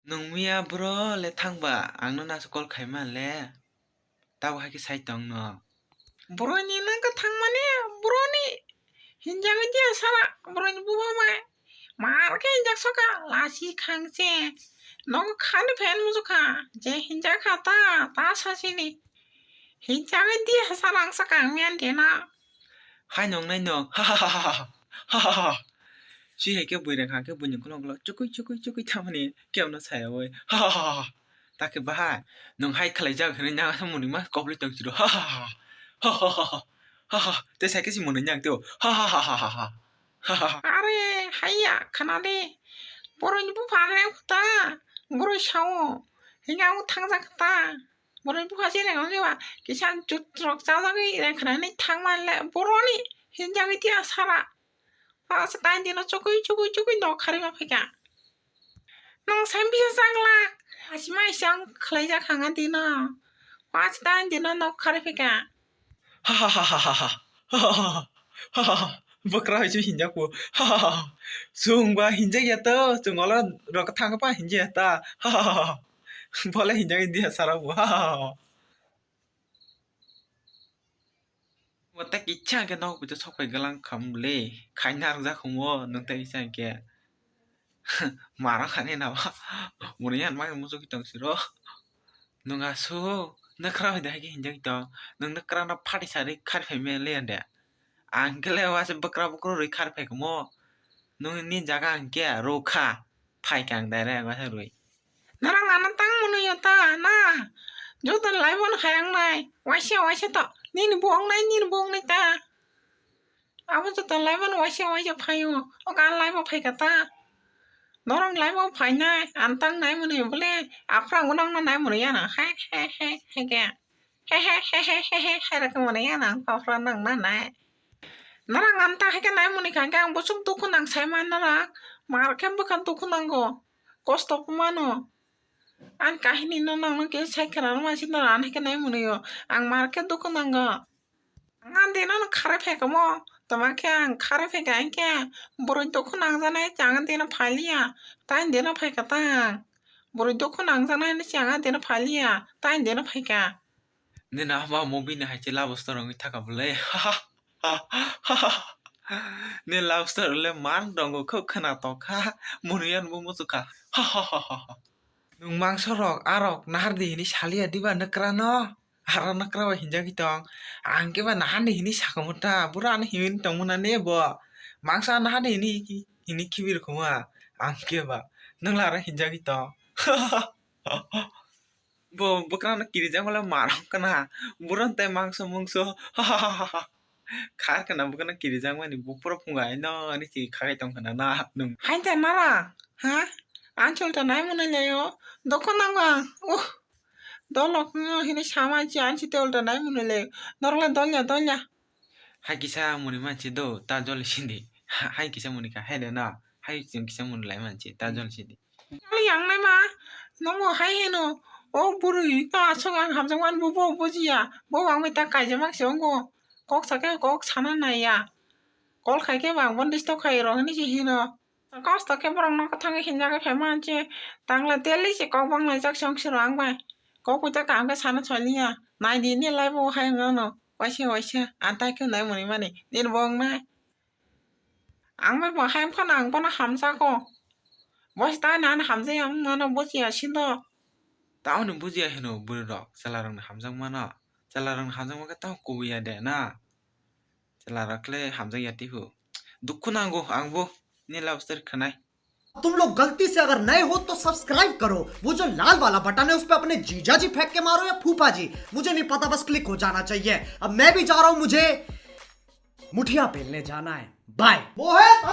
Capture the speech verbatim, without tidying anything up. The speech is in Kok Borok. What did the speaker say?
Nung miya bro le thangba, ang no nasu call khaima le. Tabo hai khe sai tong no. Bro ni nang ka thangmani, bro ni hinjagwi dia sala, bro ni buha mai. Mar khe hinjak soka, lasi khangse. Nong khani phen musu kha, je hinjak kha ta, ta sasini. Hinjagwi dia sala ang saka ang miyan dena. Hai nong nai nong. Ha ha ha ha ha. Ha ha ha ha. Si hai khe bui reng ha khe bui ni kolong kolong chukui chukui chukui thamani khe ono saya oi. Ha ha ha ha. Ta khe bahai nung hai khlai jak hwnwi nang muni ma kobli tong chiro. Ha ha ha ha. Ha ha ha ha. Ha ha. Te sai khe si muni nyang teo. Ha ha ha ha ha ha. Ha ha ha. Are haiya khana de. Boroi ni bupha re ta. Boroi sao. Hinga u thang jak ta. Boroi bupha si reng ong ba. Kisan chut rok cha jagwi reng khana ni thang man le. Boroni hinjagwi tia sara. Asa tain dino chukui chukui chukui nok khari ma phaikha. Nang sai bisa changla. Asi mai sang khlai jak hanga dino. Asa tain dino nok khari phaikha. Ha ha ha ha ha ha. Ha ha ha ha ha. Ha ha ha. Bwkra hai se hinjak bo. Ha ha ha ha. Chwng ba hinjak ya to. Chwng ola rok thang pa hinjak ya ta. Ha ha ha ha. Bola hinjak India sara bo. Ha ha ha. Bo tei kisa hwnkhe nok bwtwi sok phai glang kham le, khaina rwjak humo nwng tei kisa hwnkhe. Mara khani na ba, muni yan mai muchuk tong siro. Nwng asu, nwkra hoi de hai khe hinjak tong, nwng nwkra no phati sari khari phai me le ande. Ang khe le wase bwkra bwkra rwi khari phai kamo. Nwng ni jaga hwnkhe rw kha, phai kha ang direct wase rwi. Norok ano tang mwnwi yo ta na? Joto lai bono hai ang nai. Waisa waisa to. Nini bo ong nai, nini bo ong nai ta. Abo joto lai bono waisa waisa phaio. O kan lai bo phai kha ta. Norok lai bo phai nai. Ano tang nai mwnwi yo bole. Aphra ang bono nai mwnwi ya na. Hai hai hai hai khe. He he he he he he hai rok mwnwi ya na. Aphra nang na nai. Norok ano ta hai khe nai mwnwi kha khe ang bwswk dukhu nang sai man norok. Mar khe bwkha dukhu nango. Kosto mano. Ani kahini no nang no khe sai khwna ma si no ani khe nai mwnwi o. Ang mar khe dukhu nango. Ang ani dino no khare phaikha mo. Tama khe ang khare phaikha ang khe boroi dukhu nangjanai ang ani dino phaliya. Tai dino phaikha ta ang. Boroi dukhu nangjanai ni ang ani dino phaliya. Tai dino phaikha. Nini ama movie ni hai se love story wngwi thaka bwle. Ni love story le man tongo kho khwna tongkha. Mwnwi yan bo muchukha. Nwng mangso rok arok nahar di hini saliya diba nwkra no? Aro nwkra ba hinjagwi tong. Ang khe ba nahar di hini sakamo ta. Bura ano himwi tongmana ne bo. Mangso nahar di hini hini khibir khuma. Ang khe ba nwng la aro hinjagwi tong. Bo bwkrano kirijak mole marok kana. Buron tai mangso mungso. Khar kana bwkrano kirijak mani bo pura phunga ino ani si khagai tong kana na nung. Hai te nara, ha? Ansi ulta nai mwnwi laio. Dokho nango ang. Uh. Dolok no hini sama si ansi te ulta nai mwnwi laio. Norok le dolya dolya. Hai kisa muni mansi do ta jol sindi. Hai kisa muni ka hai de na. Hai kisa muni lai mansi ta jol sindi. Yang nai ma, nongo hai heno, o bwrwi ta aswk ang hamjakmani bo bo bujiya, bo ang bai ta kaijamak se wngo, kok sakhe kok sana naiya, kol khaikhe bo ang bono disturb khai rw hinwi se hino, kosto khe borok no kwthangwi hinjagwi phaima se, tangla daily se kok banglaijak se wngse rw ang bai, kok bai ta kaham khe sana saliya, naidi ni life o hai wngno, waisa waisa, ang tai khe nai mwnwi mani, nini bo wngnai. Ang bai bo hai phano ang bono hamjago. Bo se ta ani hamjak ya wng mano bujiya sido. Tamoni bujiya hino bwrwi rok chwla rok ni hamjak mano. Chwla rok ni hamjak ma khe tamo kubui ya de na. Chwla rok le hamjak ya tihu. Dukhu nango ang bo ni love story khwnai. तुम लोग गलती से अगर नए हो तो सब्सक्राइब करो, वो जो लाल वाला बटन है उस पे अपने जीजा जी फेंक के मारो या फूफा जी, मुझे नहीं पता, बस क्लिक हो जाना चाहिए। अब मैं भी जा रहा हूँ, मुझे मुठिया पेलने जाना है। बाय। मोहित।